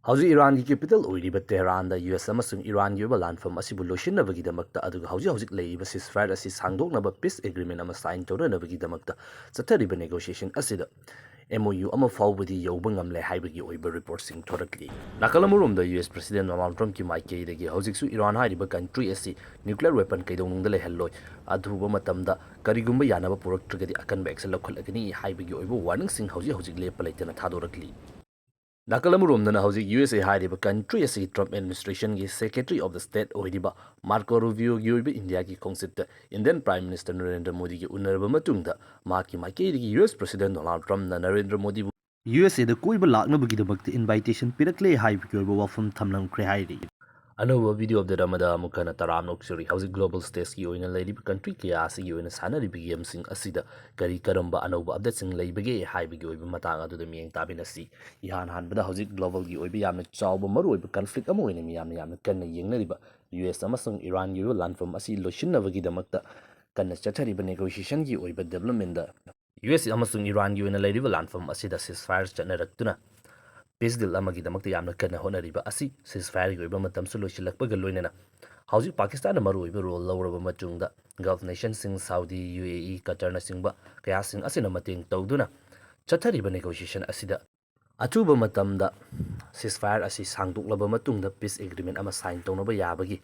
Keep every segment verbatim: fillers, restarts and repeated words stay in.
ꯍꯧꯖꯤꯛ ꯏꯔꯥꯟꯒꯤ capital ꯑꯣꯏꯔꯤꯕ ꯇꯦꯍꯔꯥꯟꯗ U S ꯑꯃꯁꯨꯡ ꯏꯔꯥꯟꯒꯤ ꯑꯣꯏꯕ ꯂꯥꯟꯐꯝ ꯑꯁꯤꯕꯨ ꯂꯣꯏꯁꯤꯟꯅꯕꯒꯤꯗꯃꯛꯇ, ꯑꯗꯨꯒ ꯍꯧꯖꯤꯛ ꯍꯧꯖꯤꯛ ꯂꯩꯔꯤꯕ ceasefire ꯑꯁꯤ ꯁꯥꯡꯗꯣꯛꯅꯕ peace agreement ꯑꯃ sign ꯇꯧꯅꯅꯕꯒꯤꯗꯃꯛꯇ ꯆꯠꯊꯔꯤꯕ negotiation ꯑꯁꯤꯗ M O U ꯑꯃ ꯐꯥꯎꯕꯗꯤ ꯌꯧꯕ ꯉꯝꯂꯦ ꯍꯥꯏꯕꯒꯤ ꯑꯣꯏꯕ reportꯁꯤꯡ ꯊꯣꯔꯛꯂꯤ꯫ ꯅꯥꯀꯜ ꯑꯃꯔꯣꯝꯗ ꯌꯨ ꯑꯦꯁ President Donald Trumpꯀꯤ ꯃꯥꯏꯀꯩꯗꯒꯤ ꯍꯧꯖꯤꯛꯁꯨ ꯏꯔꯥꯟ ꯍꯥꯏꯔꯤꯕ country ꯑꯁꯤ nuclear weapon ꯀꯩꯗꯧꯅꯨꯡꯗ ꯂꯩꯍꯜꯂꯣꯏ, ꯑꯊꯨꯕ ꯃꯇꯝꯗ ꯀꯔꯤꯒꯨꯝꯕ ꯌꯥꯅꯕ ꯄꯨꯔꯛꯇ꯭ꯔꯒꯗꯤ ꯑꯀꯟꯕ action ꯂꯧꯈꯠꯂꯒꯅꯤ ꯍꯥꯏꯕꯒꯤ ꯑꯣꯏꯕ warningꯁꯤꯡ ꯍꯧꯖꯤꯛ ꯍꯧꯖꯤꯛ ꯂꯦꯞꯄ ꯂꯩꯇꯅ ꯊꯥꯗꯣꯔꯛꯂꯤ꯫ ꯅꯥꯀꯜ ꯑꯃꯔꯣꯝꯗꯅ ꯍꯧꯖꯤꯛ ꯌꯨ ꯑꯦꯁ ꯑꯦ ꯍꯥꯏꯔꯤꯕ country ꯑꯁꯤꯒꯤ Trump administrationꯒꯤ Secretary of the State ꯑꯣꯏꯔꯤꯕ Marco Rubioꯒꯤ ꯑꯣꯏꯕ ꯏꯟꯗꯤꯌꯥꯒꯤ ꯈꯣꯡꯆꯠꯇ Indian Prime Minister ꯅꯔꯦꯟꯗ꯭ꯔ ꯃꯣꯗꯤꯒꯤ ꯎꯅꯔꯕ ꯃꯇꯨꯡꯗ ꯃꯍꯥꯛꯀꯤ ꯃꯥꯏꯀꯩꯗꯒꯤ ꯌꯨ ꯑꯦꯁ President Donald Trumpꯅ ꯅꯔꯦꯟꯗ꯭ꯔ ꯃꯣꯗꯤꯕꯨ ꯌꯨ ꯑꯦꯁ ꯑꯦꯗ ꯀꯣꯏꯕ ꯂꯥꯛꯅꯕꯒꯤꯗꯃꯛꯇ invitation ꯄꯤꯔꯛꯂꯦ ꯍꯥꯏꯕꯒꯤ ꯑꯣꯏꯕ ꯋꯥꯐꯝ ꯊꯝꯂꯝꯈ꯭ꯔꯦ ꯍꯥꯏꯔꯤ꯫ ꯑꯅꯧꯕ video update ꯑꯃꯗ ꯑꯃꯨꯛ ꯍꯟꯅ ꯇꯔꯥꯝꯅ ꯑꯣꯛꯆꯔꯤ꯫ ꯍꯧꯖꯤꯛ global stageꯀꯤ ꯑꯣꯏꯅ ꯂꯩꯔꯤꯕ country ꯀꯌꯥ ꯑꯁꯤꯒꯤ ꯑꯣꯏꯅ ꯁꯥꯟꯅꯔꯤꯕ gameꯁꯤꯡ ꯑꯁꯤꯗ ꯀꯔꯤ ꯀꯔꯝꯕ ꯑꯅꯧꯕ updateꯁꯤꯡ ꯂꯩꯕꯒꯦ ꯍꯥꯏꯕꯒꯤ ꯑꯣꯏꯕ ꯃꯇꯥꯡ ꯑꯗꯨꯗ ꯃꯤꯠꯌꯦꯡ ꯇꯥꯃꯤꯟꯅꯁꯤ꯫ ꯏꯍꯥꯟ ꯍꯥꯟꯕꯗ ꯍꯧꯖꯤꯛ globalꯒꯤ ꯑꯣꯏꯕ ꯌꯥꯝꯅ ꯆꯥꯎꯕ ꯃꯔꯨꯑꯣꯏꯕ conflict ꯑꯃ ꯑꯣꯏꯅ ꯃꯤꯌꯥꯝꯅ ꯌꯥꯝꯅ ꯀꯟꯅ ꯌꯦꯡꯅꯔꯤꯕ ꯌꯨ ꯑꯦꯁ ꯑꯃꯁꯨꯡ ꯏꯔꯥꯟꯒꯤ ꯑꯣꯏꯕ ꯂꯥꯟꯐꯝ ꯑꯁꯤ ꯂꯣꯏꯁꯤꯟꯅꯕꯒꯤꯗꯃꯛꯇ ꯀꯟꯅ ꯆꯠꯊꯔꯤꯕ negotiationꯒꯤ ꯑꯣꯏꯕ developmentꯗ ꯌꯨ ꯑꯦꯁ ꯑꯃꯁꯨꯡ ꯏꯔꯥꯟꯒꯤ ꯑꯣꯏꯅ ꯂꯩꯔꯤꯕ ꯂꯥꯟꯐꯝ ꯑꯁꯤꯗ ceasefire ꯆꯠꯅꯔꯛꯇꯨꯅ peace deal ꯑꯃꯒꯤꯗꯃꯛꯇ ꯌꯥꯝꯅ ꯀꯟꯅ ꯍꯣꯠꯅꯔꯤꯕ ꯑꯁꯤ ceasefireꯒꯤ ꯑꯣꯏꯕ ꯃꯇꯝꯁꯨ ꯂꯣꯏꯁꯤꯜꯂꯛꯄꯒ ꯂꯣꯏꯅꯅ ꯍꯧꯖꯤꯛ ꯄꯥꯀꯤꯁꯇꯥꯟꯅ ꯃꯔꯨꯑꯣꯏꯕ role ꯂꯧꯔꯕ ꯃꯇꯨꯡꯗ Gulf nationꯁꯤꯡ Saudi, U A E, Qatarꯅꯆꯤꯡꯕ ꯀꯌꯥꯁꯤꯡ ꯑꯁꯤꯅ ꯃꯇꯦꯡ ꯇꯧꯗꯨꯅ ꯆꯠꯊꯔꯤꯕ negotiation ꯑꯁꯤꯗ ꯑꯊꯨꯕ ꯃꯇꯝꯗ ceasefire ꯑꯁꯤ ꯁꯥꯡꯗꯣꯛꯂꯕ ꯃꯇꯨꯡꯗ peace agreement ꯑꯃ sign ꯇꯧꯅꯕ ꯌꯥꯕꯒꯤ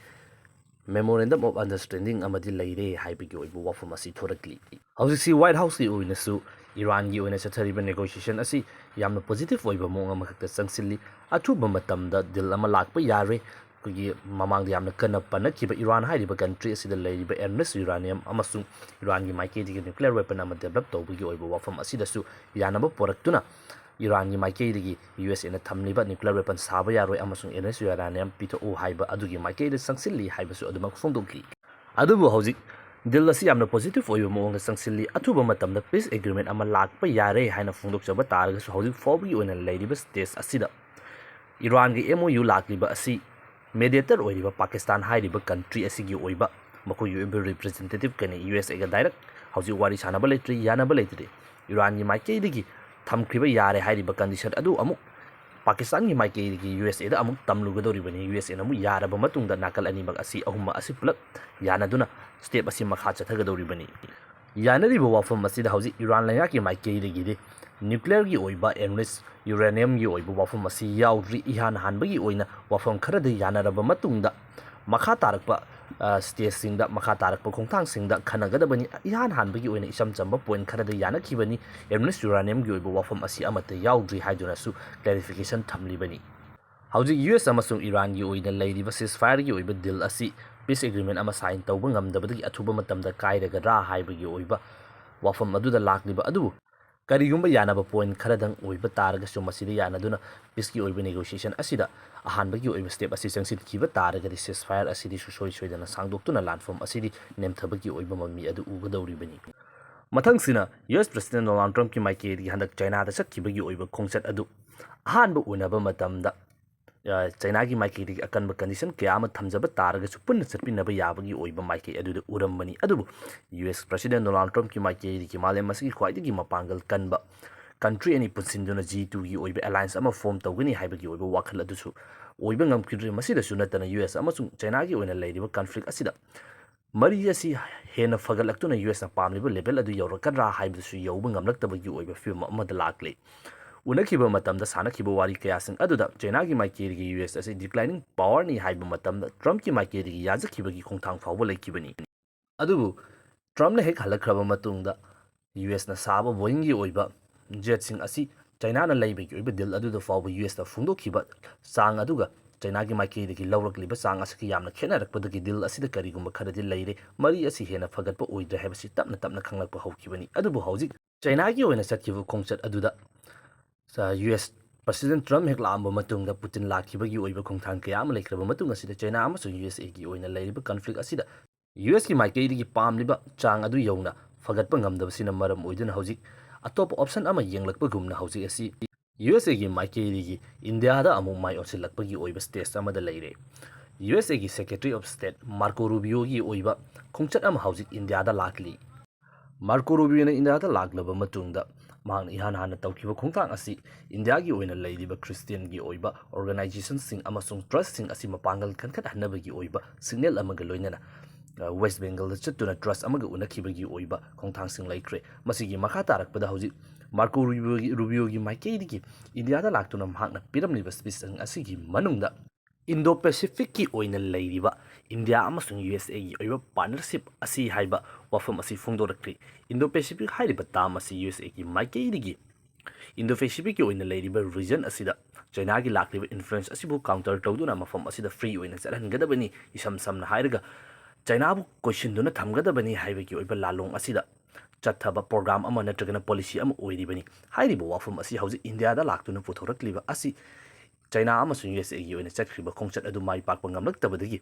memorandum of understanding ꯑꯃꯗꯤ ꯂꯩꯔꯦ ꯍꯥꯏꯕꯒꯤ ꯑꯣꯏꯕ ꯋꯥꯐꯝ ꯑꯁꯤ ꯊꯣꯔꯛꯂꯤ꯫ ꯍꯧꯖꯤꯛꯁꯤ White Houseꯀꯤ ꯑꯣꯏꯅꯁꯨ ꯏꯔꯥꯟꯒꯤ ꯑꯣꯏꯅ ꯆꯠꯊꯔꯤꯕ negotiation ꯑꯁꯤ ꯌꯥꯝꯅ positive ꯑꯣꯏꯕ ꯃꯑꯣꯡ ꯑꯃꯈꯛꯇ ꯆꯪꯁꯤꯜꯂꯤ꯫ ꯑꯊꯨꯕ ꯃꯇꯝꯗ deal ꯑꯃ ꯂꯥꯛꯄ ꯌꯥꯔꯦ꯫ ꯑꯩꯈꯣꯏꯒꯤ ꯃꯃꯥꯡꯗ ꯌꯥꯝꯅ ꯀꯟꯅ ꯄꯟꯅꯈꯤꯕ ꯏꯔꯥꯟ ꯍꯥꯏꯔꯤꯕ country ꯑꯁꯤꯗ ꯂꯩꯔꯤꯕ enriched uranium ꯑꯃꯁꯨꯡ ꯏꯔꯥꯟꯒꯤ ꯃꯥꯏꯀꯩꯗꯒꯤ nuclear weapon ꯑꯃ develop ꯇꯧꯕꯒꯤ ꯑꯣꯏꯕ ꯋꯥꯐꯝ ꯑꯁꯤꯗꯁꯨ ꯌꯥꯅꯕ ꯄꯨꯔꯛꯇꯨꯅ ꯏꯔꯥꯟꯒꯤ ꯃꯥꯏꯀꯩꯗꯒꯤ ꯌꯨ ꯑꯦꯁ ꯑꯦꯅ ꯊꯝꯂꯤꯕ nuclear weapon ꯁꯥꯕ ꯌꯥꯔꯣꯏ ꯑꯃꯁꯨꯡ enriched uranium ꯄꯤꯊꯣꯛꯎ ꯍꯥꯏꯕ ꯑꯗꯨꯒꯤ ꯃꯥꯏꯀꯩꯗ ꯆꯪꯁꯤꯜꯂꯤ ꯍꯥꯏꯕꯁꯨ ꯑꯗꯨꯃꯛ ꯐꯣꯡꯗꯣꯛꯂꯤ꯫ ꯑꯗꯨꯕꯨ ꯍꯧꯖꯤꯛ deal ꯑꯁꯤ ꯌꯥꯝꯅ positive ꯑꯣꯏꯕ ꯃꯑꯣꯡꯗ ꯆꯪꯁꯤꯜꯂꯤ꯫ ꯑꯊꯨꯕ ꯃꯇꯝꯗ peace agreement ꯑꯃ ꯂꯥꯛꯄ ꯌꯥꯔꯦ ꯍꯥꯏꯅ ꯐꯣꯡꯗꯣꯛꯆꯕ ꯇꯥꯔꯒꯁꯨ, ꯍꯧꯖꯤꯛ ꯐꯥꯎꯕꯒꯤ ꯑꯣꯏꯅ ꯂꯩꯔꯤꯕ stage ꯑꯁꯤꯗ ꯏꯔꯥꯟꯒꯤ M O U ꯂꯥꯛꯂꯤꯕ ꯑꯁꯤ mediator ꯑꯣꯏꯔꯤꯕ ꯄꯥꯀꯤꯁꯇꯥꯟ ꯍꯥꯏꯔꯤꯕ country ꯑꯁꯤꯒꯤ ꯑꯣꯏꯕ ꯃꯈꯣꯏꯒꯤ ꯑꯣꯏꯕ representative ꯀꯅꯤ꯫ ꯌꯨ ꯑꯦꯁ ꯑꯦꯒ direct ꯍꯧꯖꯤꯛ ꯋꯥꯔꯤ ꯁꯥꯟꯅꯕ ꯂꯩꯇ꯭ꯔꯤ, ꯌꯥꯅꯕ ꯂꯩꯇ꯭ꯔꯤ꯫ ꯏꯔꯥꯟꯒꯤ ꯃꯥꯏꯀꯩꯗꯒꯤ ꯊꯝꯈ꯭ꯔꯤꯕ ꯌꯥꯔꯦ ꯍꯥꯏꯔꯤꯕ condition ꯑꯗꯨ ꯑꯃꯨꯛ ꯄꯥꯀꯤꯁꯇꯥꯟꯒꯤ ꯃꯥꯏꯀꯩꯗꯒꯤ ꯌꯨ ꯑꯦꯁ ꯑꯦꯗ ꯑꯃꯨꯛ ꯇꯝꯂꯨꯒꯗꯧꯔꯤꯕꯅꯤ꯫ ꯌꯨ ꯑꯦꯁ ꯑꯦꯅ ꯑꯃꯨꯛ ꯌꯥꯔꯕ ꯃꯇꯨꯡꯗ ꯅꯥꯀꯜ ꯑꯅꯤꯃꯛ ꯑꯁꯤ, ꯑꯍꯨꯝꯃꯛ ꯑꯁꯤ ꯄꯨꯂꯞ ꯌꯥꯅꯗꯨꯅ ꯁ꯭ꯇꯦꯞ ꯑꯁꯤ ꯃꯈꯥ ꯆꯠꯊꯒꯗꯧꯔꯤꯕꯅꯤ꯫ ꯌꯥꯅꯔꯤꯕ ꯋꯥꯐꯝ ꯑꯁꯤꯗ ꯍꯧꯖꯤꯛ ꯏꯔꯥꯟ ꯂꯩꯉꯥꯛꯀꯤ ꯃꯥꯏꯀꯩꯗꯒꯤꯗꯤ ꯅ꯭ꯌꯨꯀ꯭ꯂꯤꯌꯔꯒꯤ ꯑꯣꯏꯕ ꯑꯦꯟꯔꯤꯆ ꯌꯨꯔꯦꯅꯤꯌꯝꯒꯤ ꯑꯣꯏꯕ ꯋꯥꯐꯝ ꯑꯁꯤ ꯌꯥꯎꯗ꯭ꯔꯤ꯫ ꯏꯍꯥꯟ ꯍꯥꯟꯕꯒꯤ ꯑꯣꯏꯅ ꯋꯥꯐꯝ ꯈꯔꯗ ꯌꯥꯅꯔꯕ ꯃꯇꯨꯡꯗ ꯃꯈꯥ ꯇꯥꯔꯛꯄ, ꯑ, ꯁ꯭ꯇꯦꯖꯁꯤꯡꯗ, ꯃꯈꯥ ꯇꯥꯔꯛꯄ ꯈꯣꯡꯊꯥꯡꯁꯤꯡꯗ ꯈꯟꯅꯒꯗꯕꯅꯤ꯫ ꯏꯍꯥꯟ ꯍꯥꯟꯕꯒꯤ ꯑꯣꯏꯅ ꯏꯆꯝ ꯆꯝꯕ ꯄꯣꯏꯟꯠ ꯈꯔꯗ ꯌꯥꯅꯈꯤꯕꯅꯤ꯫ ꯑꯦꯟꯔꯤꯆ ꯌꯨꯔꯦꯅꯤꯌꯝꯒꯤ ꯑꯣꯏꯕ ꯋꯥꯐꯝ ꯑꯁꯤ ꯑꯃꯠꯇ ꯌꯥꯎꯗ꯭ꯔꯤ ꯍꯥꯏꯗꯨꯅꯁꯨ ꯀ꯭ꯂꯦꯔꯤꯐꯤꯀꯦꯁꯟ ꯊꯝꯂꯤꯕꯅꯤ꯫ ꯍꯧꯖꯤꯛ ꯌꯨ ꯑꯦꯁ ꯑꯃꯁꯨꯡ ꯏꯔꯥꯟꯒꯤ ꯑꯣꯏꯅ ꯂꯩꯔꯤꯕ ceasefire-ꯒꯤ ꯑꯣꯏꯕ ꯗꯤꯜ ꯑꯁꯤ ꯄꯤꯁ ꯑꯦꯒ꯭ꯔꯤꯃꯦꯟ ꯑꯃ ꯁꯥꯏꯟ ꯇꯧꯕ ꯉꯝꯗꯕꯗꯒꯤ ꯑꯊꯨꯕ ꯃꯇꯝꯗ ꯀꯥꯏꯔꯒꯗ꯭ꯔꯥ ꯍꯥꯏꯕꯒꯤ ꯑꯣꯏꯕ ꯋꯥꯐꯝ ꯑꯗꯨꯗ ꯂꯥꯛꯂꯤꯕ ꯑꯗꯨꯕꯨ, ꯀꯔꯤꯒꯨꯝꯕ ꯌꯥꯅꯕ ꯄꯣꯏꯟꯠ ꯈꯔꯗꯪ ꯑꯣꯏꯕ ꯇꯥꯔꯒꯁꯨ, ꯃꯁꯤꯗ ꯌꯥꯅꯗꯨꯅ ꯄꯤꯁꯀꯤ ꯑꯣꯏꯕ ꯅꯦꯒꯣꯁꯤꯌꯦꯁꯟ ꯑꯁꯤꯗ ꯑꯍꯥꯟꯕꯒꯤ ꯑꯣꯏꯕ ꯁ꯭ꯇꯦꯞ ꯑꯁꯤ ꯆꯪꯁꯤꯟꯈꯤꯕ ꯇꯥꯔꯒꯗꯤ ceasefire ꯑꯁꯤꯗꯤ ꯁꯨꯡꯁꯣꯏ ꯁꯣꯏꯗꯅ ꯁꯥꯡꯗꯣꯛꯇꯨꯅ ꯂꯥꯟꯐꯝ ꯑꯁꯤꯗꯤ ꯅꯦꯝꯊꯕꯒꯤ ꯑꯣꯏꯕ ꯃꯃꯤ ꯑꯗꯨ ꯎꯒꯗꯧꯔꯤꯕꯅꯤ꯫ ꯃꯊꯪꯁꯤꯅ ꯌꯨ ꯑꯦꯁ ꯄ꯭ꯔꯦꯁꯤꯗꯦꯟꯠ ꯗꯣꯅꯥꯜꯗ ꯇ꯭ꯔꯝꯞꯀꯤ ꯃꯥꯏꯀꯩꯗꯒꯤ ꯍꯟꯗꯛ ꯆꯥꯏꯅꯥꯗ ꯆꯠꯈꯤꯕꯒꯤ ꯑꯣꯏꯕ ꯈꯣꯡꯆꯠ ꯑꯗꯨ ꯑꯍꯥꯟꯕ ꯎꯅꯕ ꯃꯇꯝꯗ, ꯑ, ꯆꯥꯏꯅꯥꯒꯤ ꯃꯥꯏꯀꯩꯗꯒꯤ ꯑꯀꯟꯕ ꯀꯟꯗꯤꯁꯟ ꯀꯌꯥ ꯑꯃ ꯊꯝꯖꯕ ꯇꯥꯔꯒꯁꯨ ꯄꯨꯟꯅ ꯆꯠꯃꯤꯟꯅꯕ ꯌꯥꯕꯒꯤ ꯑꯣꯏꯕ ꯃꯥꯏꯀꯩ ꯑꯗꯨꯗ ꯎꯔꯝꯕꯅꯤ꯫ ꯑꯗꯨꯕꯨ ꯌꯨ ꯑꯦꯁ ꯄ꯭ꯔꯦꯁꯤꯗꯦꯟꯠ ꯗꯣꯅꯥꯜꯗ ꯇ꯭ꯔꯝꯞꯀꯤ ꯃꯥꯏꯀꯩꯗꯒꯤ ꯃꯥꯂꯦꯝ ꯑꯁꯤꯒꯤ ꯈ꯭ꯋꯥꯏꯗꯒꯤ ꯃꯄꯥꯡꯒꯜ ꯀꯟꯕ ꯀꯟꯇ꯭ꯔꯤ ꯑꯅꯤ ꯄꯨꯟꯁꯤꯟꯗꯨꯅ ꯖꯤ ꯇꯨꯒꯤ ꯑꯣꯏꯕ ꯑꯦꯂꯥꯏꯟꯁ ꯑꯃ ꯐꯣꯔꯝ ꯇꯧꯒꯅꯤ ꯍꯥꯏꯕꯒꯤ ꯑꯣꯏꯕ ꯋꯥꯈꯜ ꯑꯗꯨꯁꯨ ꯑꯣꯏꯕ ꯉꯝꯈꯤꯗ꯭ꯔꯤ꯫ ꯃꯁꯤꯗꯁꯨ ꯅꯠꯇꯅ ꯌꯨ ꯑꯦꯁ ꯑꯃꯁꯨꯡ ꯆꯥꯏꯅꯥꯒꯤ ꯑꯣꯏꯅ ꯂꯩꯔꯤꯕ ꯀꯟꯐ꯭ꯂꯤꯛ ꯑꯁꯤꯗ ꯃꯔꯤ ꯑꯁꯤ ꯍꯦꯟꯅ ꯐꯒꯠꯂꯛꯇꯨꯅ ꯌꯨ ꯑꯦꯁꯅ ꯄꯥꯝꯂꯤꯕ ꯂꯦꯚꯦꯜ ꯑꯗꯨ ꯌꯧꯔꯛꯀꯗ꯭ꯔꯥ ꯍꯥꯏꯕꯗꯨꯁꯨ ꯌꯧꯕ ꯉꯝꯂꯛꯇꯕꯒꯤ ꯑꯣꯏꯕ ꯐꯤꯕꯝ ꯑꯃꯗ ꯂꯥꯛꯂꯤ꯫ ꯎꯅꯈꯤꯕ ꯃꯇꯝꯗ ꯁꯥꯟꯅꯈꯤꯕ ꯋꯥꯔꯤ ꯀꯌꯥꯁꯤꯡ ꯑꯗꯨꯗ ꯆꯥꯏꯅꯥꯒꯤ ꯃꯥꯏꯀꯩꯗꯒꯤ ꯌꯨ ꯑꯦꯁ ꯑꯁꯤ ꯗꯤꯀ꯭ꯂꯥꯏꯅꯤꯡ ꯄꯥꯋꯔꯅꯤ ꯍꯥꯏꯕ ꯃꯇꯝꯗ ꯇ꯭ꯔꯝꯞꯀꯤ ꯃꯥꯏꯀꯩꯗꯒꯤ ꯌꯥꯖꯈꯤꯕꯒꯤ ꯈꯣꯡꯊꯥꯡ ꯐꯥꯎꯕ ꯂꯩꯈꯤꯕꯅꯤ꯫ ꯑꯗꯨꯕꯨ ꯇ꯭ꯔꯝꯞꯅ ꯍꯦꯛ ꯍꯜꯂꯛꯈ꯭ꯔꯕ ꯃꯇꯨꯡꯗ ꯌꯨ ꯑꯦꯁꯅ ꯁꯥꯕ ꯕꯣꯏꯡꯒꯤ ꯑꯣꯏꯕ ꯖꯦꯠꯁꯤꯡ ꯑꯁꯤ ꯆꯥꯏꯅꯥꯅ ꯂꯩꯕꯒꯤ ꯑꯣꯏꯕ ꯗꯤꯜ ꯑꯗꯨꯗ ꯐꯥꯎꯕ ꯌꯨ ꯑꯦꯁꯅ ꯐꯣꯡꯗꯣꯛꯈꯤꯕ ꯆꯥꯡ ꯑꯗꯨꯒ ꯆꯥꯏꯅꯥꯒꯤ ꯃꯥꯏꯀꯩꯗꯒꯤ ꯂꯧꯔꯛꯂꯤꯕ ꯆꯥꯡ ꯑꯁꯤꯒ ꯌꯥꯝꯅ ꯈꯦꯠꯅꯔꯛꯄꯗꯒꯤ ꯗꯤꯜ ꯑꯁꯤꯗ ꯀꯔꯤꯒꯨꯝꯕ ꯈꯔꯗꯤ ꯂꯩꯔꯦ꯫ ꯃꯔꯤ ꯑꯁꯤ ꯍꯦꯟꯅ ꯐꯒꯠꯄ ꯑꯣꯏꯗ꯭ꯔꯦ ꯍꯥꯏꯕꯁꯤ ꯇꯞꯅ ꯇꯞꯅ ꯈꯪꯂꯛꯄ ꯍꯧꯈꯤꯕꯅꯤ꯫ ꯑꯗꯨꯕꯨ ꯍꯧꯖꯤꯛ ꯆꯥꯏꯅꯥꯒꯤ ꯑꯣꯏꯅ ꯆꯠꯈꯤꯕ ꯈꯣꯡꯆꯠ ꯑꯗꯨꯗ, ꯑ, ꯌꯨ ꯑꯦꯁ ꯄ꯭ꯔꯦꯁꯤꯗꯦꯟꯠ ꯇ꯭ꯔꯝꯞ ꯍꯦꯛ ꯂꯥꯛꯑꯝꯕ ꯃꯇꯨꯡꯗ ꯄꯨꯇꯤꯟ ꯂꯥꯛꯈꯤꯕꯒꯤ ꯑꯣꯏꯕ ꯈꯣꯡꯊꯥꯡ ꯀꯌꯥ ꯑꯃ ꯂꯩꯈ꯭ꯔꯕ ꯃꯇꯨꯡ ꯑꯁꯤꯗ ꯆꯥꯏꯅꯥ ꯑꯃꯁꯨꯡ ꯌꯨ ꯑꯦꯁ ꯑꯦꯒꯤ ꯑꯣꯏꯅ ꯂꯩꯔꯤꯕ ꯀꯟꯐ꯭ꯂꯤꯛ ꯑꯁꯤꯗ ꯌꯨ ꯑꯦꯁꯀꯤ ꯃꯥꯏꯀꯩꯗꯒꯤ ꯄꯥꯝꯂꯤꯕ ꯆꯥꯡ ꯑꯗꯨ ꯌꯧꯅ ꯐꯒꯠꯄ ꯉꯝꯗꯕꯁꯤꯅ ꯃꯔꯝ ꯑꯣꯏꯗꯨꯅ ꯍꯧꯖꯤꯛ ꯑꯇꯣꯞꯄ ꯑꯣꯞꯁꯟ ꯑꯃ ꯌꯦꯡꯂꯛꯄꯒꯨꯝꯅ ꯍꯧꯖꯤꯛ ꯑꯁꯤ ꯌꯨ ꯑꯦꯁ ꯑꯦꯒꯤ ꯃꯥꯏꯀꯩꯗꯒꯤ ꯏꯟꯗꯤꯌꯥꯗ ꯑꯃꯨꯛ ꯃꯥꯏ ꯑꯣꯟꯁꯤꯜꯂꯛꯄꯒꯤ ꯑꯣꯏꯕ ꯁ꯭ꯇꯦꯖ ꯑꯃꯗ ꯂꯩꯔꯦ꯫ ꯌꯨ ꯑꯦꯁ ꯑꯦꯒꯤ ꯁꯦꯀ꯭ꯔꯦꯇꯔꯤ ꯑꯣꯐ ꯁ꯭ꯇꯦꯠ ꯃꯥꯔꯀꯣ ꯔꯨꯕꯤꯌꯣꯒꯤ ꯑꯣꯏꯕ ꯈꯣꯡꯆꯠ ꯑꯃ ꯍꯧꯖꯤꯛ ꯏꯟꯗꯤꯌꯥꯗ ꯂꯥꯛꯂꯤ꯫ ꯃꯥꯔꯀꯣ ꯔꯨꯕꯤꯌꯣꯅ ꯏꯟꯗꯤꯌꯥꯗ ꯂꯥꯛꯂꯕ ꯃꯇꯨꯡꯗ ꯃꯍꯥꯛꯅ ꯏꯍꯥꯟ ꯍꯥꯟꯅ ꯇꯧꯈꯤꯕ ꯈꯣꯡꯊꯥꯡ ꯑꯁꯤ ꯏꯟꯗꯤꯌꯥꯒꯤ ꯑꯣꯏꯅ ꯂꯩꯔꯤꯕ ꯈ꯭ꯔꯤꯁꯇꯤꯌꯟꯒꯤ ꯑꯣꯏꯕ organizationꯁꯤꯡ ꯑꯃꯁꯨꯡ trustꯁꯤꯡ ꯑꯁꯤ ꯃꯄꯥꯡꯒꯜ ꯀꯟꯈꯠꯍꯟꯅꯕꯒꯤ ꯑꯣꯏꯕ signal ꯑꯃꯒ ꯂꯣꯏꯅꯅ, ꯑ, ꯋꯦꯁ ꯕꯦꯡꯒꯜꯗ ꯆꯠꯇꯨꯅ trust ꯑꯃꯒ ꯎꯅꯈꯤꯕꯒꯤ ꯑꯣꯏꯕ ꯈꯣꯡꯊꯥꯡꯁꯤꯡ ꯂꯩꯈ꯭ꯔꯦ꯫ ꯃꯁꯤꯒꯤ ꯃꯈꯥ ꯇꯥꯔꯛꯄꯗ ꯍꯧꯖꯤꯛ ꯃꯥꯔꯀꯣ ꯔꯨꯕꯤꯌꯣꯒꯤ, ꯔꯨꯕꯤꯌꯣꯒꯤ ꯃꯥꯏꯀꯩꯗꯒꯤ ꯏꯟꯗꯤꯌꯥꯗ ꯂꯥꯛꯇꯨꯅ ꯃꯍꯥꯛꯅ ꯄꯤꯔꯝꯂꯤꯕ speechꯁꯤꯡ ꯑꯁꯤꯒꯤ ꯃꯅꯨꯡꯗ Indo-Pacificꯀꯤ ꯑꯣꯏꯅ ꯂꯩꯔꯤꯕ ꯏꯟꯗꯤꯌꯥ ꯑꯃꯁꯨꯡ USAꯒꯤ ꯑꯣꯏꯕ partnership ꯑꯁꯤ ꯍꯥꯏꯕ ꯋꯥꯐꯝ ꯑꯁꯤ ꯐꯣꯡꯗꯣꯔꯛꯈ꯭ꯔꯤ꯫ Indo-Pacific ꯍꯥꯏꯔꯤꯕ term ꯑꯁꯤ USAꯒꯤ ꯃꯥꯏꯀꯩꯗꯒꯤ Indo-Pacificꯀꯤ ꯑꯣꯏꯅ ꯂꯩꯔꯤꯕ region ꯑꯁꯤꯗ ꯆꯩꯅꯥꯒꯤ ꯂꯥꯛꯂꯤꯕ influence ꯑꯁꯤꯕꯨ counter ꯇꯧꯗꯨꯅ ꯃꯐꯝ ꯑꯁꯤꯗ free ꯑꯣꯏꯅ ꯆꯠꯍꯟꯒꯗꯕꯅꯤ꯫ ꯏꯁꯝ ꯁꯝꯅ ꯍꯥꯏꯔꯒ ꯆꯩꯅꯥꯕꯨ ꯀꯣꯏꯁꯤꯟꯗꯨꯅ ꯊꯝꯒꯗꯕꯅꯤ ꯍꯥꯏꯕꯒꯤ ꯑꯣꯏꯕ ꯂꯥꯂꯣꯡ ꯑꯁꯤꯗ ꯆꯠꯊꯕ program ꯑꯃ ꯅꯠꯇ꯭ꯔꯒꯅ policy ꯑꯃ ꯑꯣꯏꯔꯤꯕꯅꯤ꯫ ꯍꯥꯏꯔꯤꯕ ꯋꯥꯐꯝ ꯑꯁꯤ ꯍꯧꯖꯤꯛ ꯏꯟꯗꯤꯌꯥꯗ ꯂꯥꯛꯇꯨꯅ ꯄꯨꯊꯣꯔꯛꯂꯤꯕ ꯑꯁꯤ ꯆꯩꯅꯥ ꯑꯃꯁꯨꯡ USAꯒꯤ ꯑꯣꯏꯅ ꯆꯠꯈ꯭ꯔꯤꯕ ꯈꯣꯡꯆꯠ ꯑꯗꯨ ꯃꯥꯏ ꯄꯥꯛꯄ ꯉꯝꯂꯛꯇꯕꯗꯒꯤ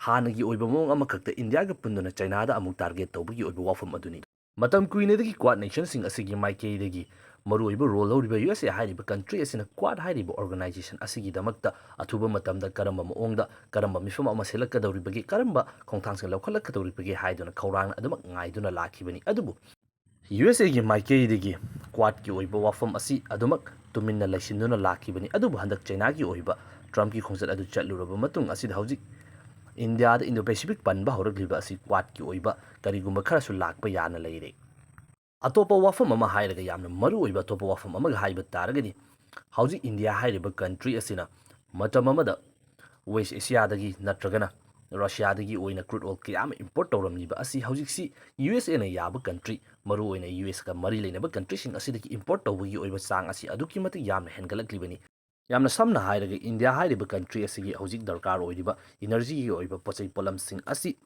ꯍꯥꯟꯅꯒꯤ ꯑꯣꯏꯕ ꯃꯑꯣꯡ ꯑꯃꯈꯛꯇ ꯏꯟꯗꯤꯌꯥꯒ ꯄꯨꯟꯗꯨꯅ ꯆꯩꯅꯥꯗ ꯑꯃꯨꯛ target ꯇꯧꯕꯒꯤ ꯑꯣꯏꯕ ꯋꯥꯐꯝ ꯑꯗꯨꯅꯤ꯫ ꯃꯇꯝ ꯀꯨꯏꯅꯗꯒꯤ Quad nationꯁꯤꯡ ꯑꯁꯤꯒꯤ ꯃꯥꯏꯀꯩꯗꯒꯤ ꯃꯔꯨꯑꯣꯏꯕ role ꯂꯧꯔꯤꯕ USA ꯍꯥꯏꯔꯤꯕ country ꯑꯁꯤꯅ Quad ꯍꯥꯏꯔꯤꯕ organization ꯑꯁꯤꯒꯤꯗꯃꯛꯇ ꯑꯊꯨꯕ ꯃꯇꯝꯗ ꯀꯔꯝꯕ ꯃꯑꯣꯡꯗ, ꯀꯔꯝꯕ ꯃꯤꯐꯝ ꯑꯃ ꯁꯤꯜꯂꯛꯀꯗꯧꯔꯤꯕꯒꯦ, ꯀꯔꯝꯕ ꯈꯣꯡꯊꯥꯡꯁꯤꯡ ꯂꯧꯈꯠꯂꯛꯀꯗꯧꯔꯤꯕꯒꯦ ꯍꯥꯏꯗꯨꯅ ꯈꯧꯔꯥꯡꯅ ꯑꯗꯨꯃꯛ ꯉꯥꯏꯗꯨꯅ ꯂꯥꯛꯈꯤꯕꯅꯤ꯫ ꯑꯗꯨꯕꯨ USAꯒꯤ ꯃꯥꯏꯀꯩꯗꯒꯤ Quadꯀꯤ ꯑꯣꯏꯕ ꯋꯥꯐꯝ ꯑꯁꯤ ꯑꯗꯨꯃꯛ ꯇꯨꯃꯤꯟꯅ ꯂꯩꯁꯤꯟꯗꯨꯅ ꯂꯥꯛꯈꯤꯕꯅꯤ꯫ ꯑꯗꯨꯕꯨ ꯍꯟꯗꯛ ꯆꯩꯅꯥꯒꯤ ꯑꯣꯏꯕ Trumpꯀꯤ ꯈꯣꯡꯆꯠ ꯑꯗꯨ ꯆꯠꯂꯨꯔꯕ ꯃꯇꯨꯡ ꯑꯁꯤꯗ ꯍꯧꯖꯤꯛ ꯏꯟꯗꯤꯌꯥꯗ Indo-Pacific ꯄꯟꯕ ꯍꯧꯔꯛꯂꯤꯕ ꯑꯁꯤ Quadꯀꯤ ꯑꯣꯏꯕ ꯀꯔꯤꯒꯨꯝꯕ ꯈꯔꯁꯨ ꯂꯥꯛꯄ ꯌꯥꯅ ꯂꯩꯔꯦ꯫ ꯑꯇꯣꯞꯄ ꯋꯥꯐꯝ ꯑꯃ ꯍꯥꯏꯔꯒ, ꯌꯥꯝꯅ ꯃꯔꯨꯑꯣꯏꯕ ꯑꯇꯣꯞꯄ ꯋꯥꯐꯝ ꯑꯃꯒ ꯍꯥꯏꯕ ꯇꯥꯔꯒꯗꯤ, ꯍꯧꯖꯤꯛ ꯏꯟꯗꯤꯌꯥ ꯍꯥꯏꯔꯤꯕ country ꯑꯁꯤꯅ ꯃꯇꯝ ꯑꯃꯗ West Asiaꯗꯒꯤ ꯅꯠꯇ꯭ꯔꯒꯅ Russiaꯗꯒꯤ ꯑꯣꯏꯅ crude oil ꯀꯌꯥ ꯑꯃ import ꯇꯧꯔꯝꯂꯤꯕ ꯑꯁꯤ ꯍꯧꯖꯤꯛꯁꯤ USAꯅ ꯌꯥꯕ country, ꯃꯔꯨꯑꯣꯏꯅ USꯀ ꯃꯔꯤ ꯂꯩꯅꯕ countryꯁꯤꯡ ꯑꯁꯤꯗꯒꯤ import ꯇꯧꯕꯒꯤ ꯑꯣꯏꯕ ꯆꯥꯡ ꯑꯁꯤ ꯑꯗꯨꯛꯀꯤ ꯃꯇꯤꯛ ꯌꯥꯝꯅ ꯍꯦꯟꯒꯠꯂꯛꯂꯤꯕꯅꯤ꯫ ꯌꯥꯝꯅ ꯁꯝꯅ ꯍꯥꯏꯔꯒ, ꯏꯟꯗꯤꯌꯥ ꯍꯥꯏꯔꯤꯕ country ꯑꯁꯤꯒꯤ ꯍꯧꯖꯤꯛ ꯗꯔꯀꯥꯔ ꯑꯣꯏꯔꯤꯕ energyꯒꯤ ꯑꯣꯏꯕ ꯄꯣꯠꯆꯩ ꯄꯣꯠꯂꯝꯁꯤꯡ ꯑꯁꯤ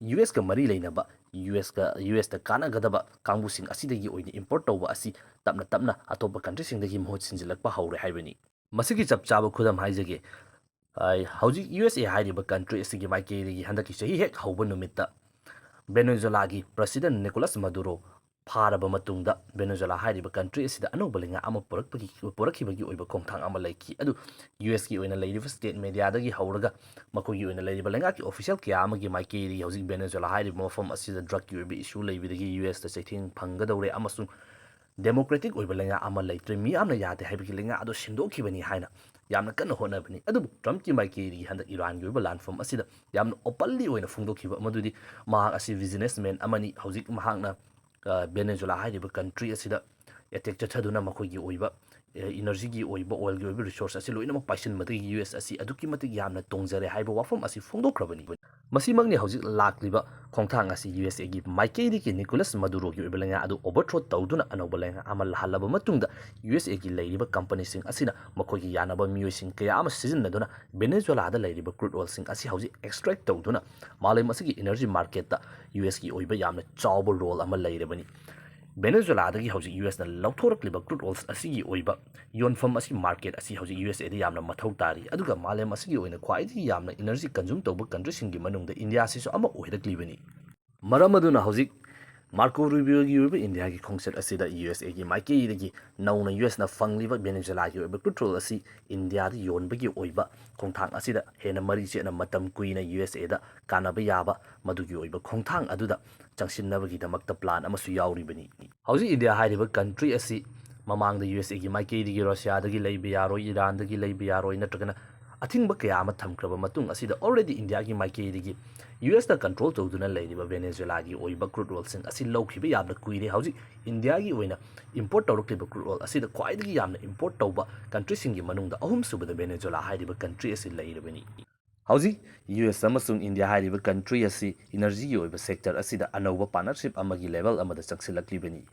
USꯀ ꯃꯔꯤ ꯂꯩꯅꯕ, USꯀ, USꯇ ꯀꯥꯟꯅꯒꯗꯕ ꯀꯥꯡꯕꯨꯁꯤꯡ ꯑꯁꯤꯗꯒꯤ ꯑꯣꯏꯅ import ꯇꯧꯕ ꯑꯁꯤ ꯇꯞꯅ ꯇꯞꯅ ꯑꯇꯣꯞꯄ countryꯁꯤꯡꯗꯒꯤ ꯃꯍꯨꯠ ꯁꯤꯟꯖꯤꯜꯂꯛꯄ ꯍꯧꯔꯦ ꯍꯥꯏꯕꯅꯤ꯫ ꯃꯁꯤꯒꯤ ꯆꯞ ꯆꯥꯕ ꯈꯨꯗꯝ ꯍꯥꯏꯖꯒꯦ꯫ ꯑ, ꯍꯧꯖꯤꯛ USA ꯍꯥꯏꯔꯤꯕ country ꯑꯁꯤꯒꯤ ꯃꯥꯏꯀꯩꯗꯒꯤ ꯍꯟꯗꯛꯀꯤ ꯆꯍꯤ ꯍꯦꯛ ꯍꯧꯕ ꯅꯨꯃꯤꯠꯇ Venezuelaꯒꯤ President Nicolas Maduro ꯐꯥꯔꯕ ꯃꯇꯨꯡꯗ Venezuela ꯍꯥꯏꯔꯤꯕ country ꯑꯁꯤꯗ ꯑꯅꯧꯕ ꯂꯩꯉꯥꯛ ꯑꯃ ꯄꯨꯔꯛꯄꯒꯤ, ꯄꯨꯔꯛꯈꯤꯕꯒꯤ ꯑꯣꯏꯕ ꯈꯣꯡꯊꯥꯡ ꯑꯃ ꯂꯩꯈꯤ꯫ ꯑꯗꯨ USꯀꯤ ꯑꯣꯏꯅ ꯂꯩꯔꯤꯕ state mediaꯗꯒꯤ ꯍꯧꯔꯒ ꯃꯈꯣꯏꯒꯤ ꯑꯣꯏꯅ ꯂꯩꯔꯤꯕ ꯂꯩꯉꯥꯛꯀꯤ official ꯀꯌꯥ ꯑꯃꯒꯤ ꯃꯥꯏꯀꯩꯗꯒꯤ ꯍꯧꯖꯤꯛ Venezuela ꯍꯥꯏꯔꯤꯕ ꯃꯐꯝ ꯑꯁꯤꯗ drugꯀꯤ ꯑꯣꯏꯕ issue ꯂꯩꯕꯗꯒꯤ USꯇ ꯆꯩꯊꯦꯡ ꯐꯪꯒꯗꯧꯔꯦ ꯑꯃꯁꯨꯡ ꯗꯦꯃꯣꯀ꯭ꯔꯦꯇꯤꯛ ꯑꯣꯏꯕ ꯂꯩꯉꯥꯛ ꯑꯃ ꯂꯩꯇ꯭ꯔꯦ, ꯃꯤꯌꯥꯝꯅ ꯌꯥꯗꯦ ꯍꯥꯏꯕꯒꯤ ꯂꯩꯉꯥꯛ ꯑꯗꯨ ꯁꯦꯝꯗꯣꯛꯈꯤꯕꯅꯤ ꯍꯥꯏꯅ ꯌꯥꯝꯅ ꯀꯟꯅ ꯍꯣꯠꯅꯕꯅꯤ꯫ ꯑꯗꯨꯕꯨ ꯇ꯭ꯔꯝꯞꯀꯤ ꯃꯥꯏꯀꯩꯗꯒꯤ ꯍꯟꯗꯛ ꯏꯔꯥꯟꯒꯤ ꯑꯣꯏꯕ ꯂꯥꯟꯐꯝ ꯑꯁꯤꯗ ꯌꯥꯝꯅ ꯑꯣꯄꯟꯂꯤ ꯑꯣꯏꯅ ꯐꯣꯡꯗꯣꯛꯈꯤꯕ ꯃꯗꯨꯗꯤ ꯃꯍꯥꯛ ꯑꯁꯤ ꯕꯤꯖꯤꯅꯦꯁꯃꯦꯟ ꯑꯃꯅꯤ꯫ ꯍꯧꯖꯤꯛ ꯃꯍꯥꯛꯅ, ꯑ, ꯚꯦꯅꯦꯖꯨꯂꯥ ꯍꯥꯏꯔꯤꯕ ꯀꯟꯇ꯭ꯔꯤ ꯑꯁꯤꯗ ꯑꯦꯇꯦꯛ ꯆꯠꯊꯗꯨꯅ ꯃꯈꯣꯏꯒꯤ ꯑꯣꯏꯕ, ꯑ, ꯏꯅꯔꯖꯤꯒꯤ ꯑꯣꯏꯕ, ꯑꯣꯏꯜꯒꯤ ꯑꯣꯏꯕ ꯔꯤꯁꯣꯔꯁ ꯑꯁꯤ ꯂꯣꯏꯅꯃꯛ ꯄꯥꯏꯁꯤꯟꯕꯗꯒꯤ ꯌꯨ ꯑꯦꯁ ꯑꯁꯤ ꯑꯗꯨꯛꯀꯤ ꯃꯇꯤꯛ ꯌꯥꯝꯅ ꯇꯣꯡꯖꯔꯦ ꯍꯥꯏꯕ ꯋꯥꯐꯝ ꯑꯁꯤ ꯐꯣꯡꯗꯣꯛꯈ꯭ꯔꯕꯅꯤ꯫ ꯃꯁꯤꯃꯛꯅꯤ ꯍꯧꯖꯤꯛ ꯂꯥꯛꯂꯤꯕ ꯈꯣꯡꯊꯥꯡ ꯑꯁꯤ ꯌꯨ ꯑꯦꯁ ꯑꯦꯒꯤ ꯃꯥꯏꯀꯩꯗꯒꯤ ꯅꯤꯀꯣꯂꯁ ꯃꯗꯨꯔꯣꯒꯤ ꯑꯣꯏꯕ ꯂꯩꯉꯥꯛ ꯑꯗꯨ ꯑꯣꯚꯔꯊ꯭ꯔꯣ ꯇꯧꯗꯨꯅ ꯑꯅꯧꯕ ꯂꯩꯉꯥꯛ ꯑꯃ ꯂꯥꯛꯍꯜꯂꯕ ꯃꯇꯨꯡꯗ ꯌꯨ ꯑꯦꯁ ꯑꯦꯒꯤ ꯂꯩꯔꯤꯕ ꯀꯝꯄꯅꯤꯁꯤꯡ ꯑꯁꯤꯅ ꯃꯈꯣꯏꯒꯤ ꯌꯥꯅꯕ ꯃꯤꯑꯣꯏꯁꯤꯡ ꯀꯌꯥ ꯑꯃ ꯁꯤꯖꯤꯟꯅꯗꯨꯅ ꯚꯦꯅꯦꯖꯨꯋꯦꯂꯥꯗ ꯂꯩꯔꯤꯕ ꯀ꯭ꯔꯨꯗ ꯑꯣꯏꯜꯁꯤꯡ ꯑꯁꯤ ꯍꯧꯖꯤꯛ ꯑꯦꯛꯁꯇ꯭ꯔꯦꯛ ꯇꯧꯗꯨꯅ ꯃꯥꯂꯦꯝ ꯑꯁꯤꯒꯤ ꯏꯅꯔꯖꯤ ꯃꯥꯔꯀꯦꯠꯇ ꯌꯨ ꯑꯦꯁꯀꯤ ꯑꯣꯏꯕ ꯌꯥꯝꯅ ꯆꯥꯎꯕ ꯔꯣꯜ ꯑꯃ ꯂꯩꯔꯕꯅꯤ꯫ ꯚꯦꯅꯦꯖꯨꯋꯦꯂꯥꯗꯒꯤ ꯍꯧꯖꯤꯛ ꯌꯨ ꯑꯦꯁꯅ ꯂꯧꯊꯣꯔꯛꯂꯤꯕ ꯀ꯭ꯔꯨꯗ ꯑꯣꯏꯜꯁ ꯑꯁꯤꯒꯤ ꯑꯣꯏꯕ ꯌꯣꯟꯐꯝ ꯑꯁꯤ, ꯃꯥꯔꯀꯦꯠ ꯑꯁꯤ ꯍꯧꯖꯤꯛ ꯌꯨ ꯑꯦꯁ ꯑꯦꯗ ꯌꯥꯝꯅ ꯃꯊꯧ ꯇꯥꯔꯤ꯫ ꯑꯗꯨꯒ ꯃꯥꯂꯦꯝ ꯑꯁꯤꯒꯤ ꯑꯣꯏꯅ ꯈ꯭ꯋꯥꯏꯗꯒꯤ ꯌꯥꯝꯅ ꯏꯅꯔꯖꯤ ꯀꯟꯖꯨꯝ ꯇꯧꯕ ꯀꯟꯇ꯭ꯔꯤꯁꯤꯡꯒꯤ ꯃꯅꯨꯡꯗ ꯏꯟꯗꯤꯌꯥꯁꯤꯁꯨ ꯑꯃ ꯑꯣꯏꯔꯛꯂꯤꯕꯅꯤ꯫ ꯃꯔꯝ ꯑꯗꯨꯅ ꯍꯧꯖꯤꯛ ꯃꯥꯔꯀꯣ ꯔꯨꯕꯤꯌꯣꯒꯤ ꯑꯣꯏꯕ ꯏꯟꯗꯤꯌꯥꯒꯤ ꯈꯣꯡꯆꯠ ꯑꯁꯤꯗ ꯌꯨ ꯑꯦꯁ ꯑꯦꯒꯤ ꯃꯥꯏꯀꯩꯗꯒꯤ ꯅꯧꯅ ꯌꯨ ꯑꯦꯁꯅ ꯐꯪꯂꯤꯕ ꯚꯦꯅꯦꯖꯨꯋꯦꯂꯥꯒꯤ ꯑꯣꯏꯕ ꯀ꯭ꯔꯨꯗ ꯑꯣꯏꯜ ꯑꯁꯤ ꯏꯟꯗꯤꯌꯥꯗ ꯌꯣꯟꯕꯒꯤ ꯑꯣꯏꯕ ꯈꯣꯡꯊꯥꯡ ꯑꯁꯤꯗ ꯍꯦꯟꯅ ꯃꯔꯤ ꯆꯦꯠꯅ ꯃꯇꯝ ꯀꯨꯏꯅ ꯌꯨ ꯑꯦꯁ ꯑꯦꯗ ꯀꯥꯟꯅꯕ ꯌꯥꯕ ꯃꯗꯨꯒꯤ ꯑꯣꯏꯕ ꯈꯣꯡꯊꯥꯡ ꯑꯗꯨꯗ ꯆꯪꯁꯤꯟꯅꯕꯒꯤꯗꯃꯛꯇ ꯄ꯭ꯂꯥꯟ ꯑꯃꯁꯨ ꯌꯥꯎꯔꯤꯕꯅꯤ꯫ ꯍꯧꯖꯤꯛ ꯏꯟꯗꯤꯌꯥ ꯍꯥꯏꯔꯤꯕ ꯀꯟꯇ꯭ꯔꯤ ꯑꯁꯤ ꯃꯃꯥꯡꯗ ꯌꯨ ꯑꯦꯁ ꯑꯦꯒꯤ ꯃꯥꯏꯀꯩꯗꯒꯤ ꯔꯁꯤꯌꯥꯗꯒꯤ ꯂꯩꯕ ꯌꯥꯔꯣꯏ, ꯏꯔꯥꯟꯗꯒꯤ ꯂꯩꯕ ꯌꯥꯔꯣꯏ ꯅꯠꯇ꯭ꯔꯒꯅ ꯑꯊꯤꯡꯕ ꯀꯌꯥ ꯑꯃ ꯊꯝꯈ꯭ꯔꯕ ꯃꯇꯨꯡ ꯑꯁꯤꯗ already ꯏꯟꯗꯤꯌꯥꯒꯤ ꯃꯥꯏꯀꯩꯗꯒꯤ ꯌꯨ ꯑꯦꯁꯅ ꯀꯟꯇ꯭ꯔꯣꯜ ꯇꯧꯗꯨꯅ ꯂꯩꯔꯤꯕ ꯚꯦꯅꯦꯖꯨꯋꯦꯂꯥꯒꯤ ꯑꯣꯏꯕ ꯀ꯭ꯔꯨꯗ ꯑꯣꯏꯜꯁꯤꯡ ꯑꯁꯤ ꯂꯧꯈꯤꯕ ꯌꯥꯝꯅ ꯀꯨꯏꯔꯦ꯫ ꯍꯧꯖꯤꯛ ꯏꯟꯗꯤꯌꯥꯒꯤ ꯑꯣꯏꯅ ꯏꯝꯄꯣꯔꯠ ꯇꯧꯔꯛꯂꯤꯕ ꯀ꯭ꯔꯨꯗ ꯑꯣꯏꯜ ꯑꯁꯤꯗ ꯈ꯭ꯋꯥꯏꯗꯒꯤ ꯌꯥꯝꯅ ꯏꯝꯄꯣꯔꯠ ꯇꯧꯕ ꯀꯟꯇ꯭ꯔꯤꯁꯤꯡꯒꯤ ꯃꯅꯨꯡꯗ ꯑꯍꯨꯝꯁꯨꯕꯗ ꯚꯦꯅꯦꯖꯨꯋꯦꯂꯥ ꯍꯥꯏꯔꯤꯕ ꯀꯟꯇ꯭ꯔꯤ ꯑꯁꯤ ꯂꯩꯔꯕꯅꯤ꯫ ꯍꯧꯖꯤꯛ ꯌꯨ ꯑꯦꯁ ꯑꯃꯁꯨꯡ ꯏꯟꯗꯤꯌꯥ ꯍꯥꯏꯔꯤꯕ ꯀꯟꯇ꯭ꯔꯤ ꯑꯁꯤ ꯏꯅꯔꯖꯤꯒꯤ ꯑꯣꯏꯕ ꯁꯦꯛꯇꯔ ꯑꯁꯤꯗ ꯑꯅꯧꯕ ꯄꯥꯔꯠꯅꯔꯁꯤꯞ ꯑꯃꯒꯤ ꯂꯦꯚꯦꯜ ꯑꯃꯗ ꯆꯪꯁꯤꯜꯂꯛꯂꯤꯕꯅꯤ꯫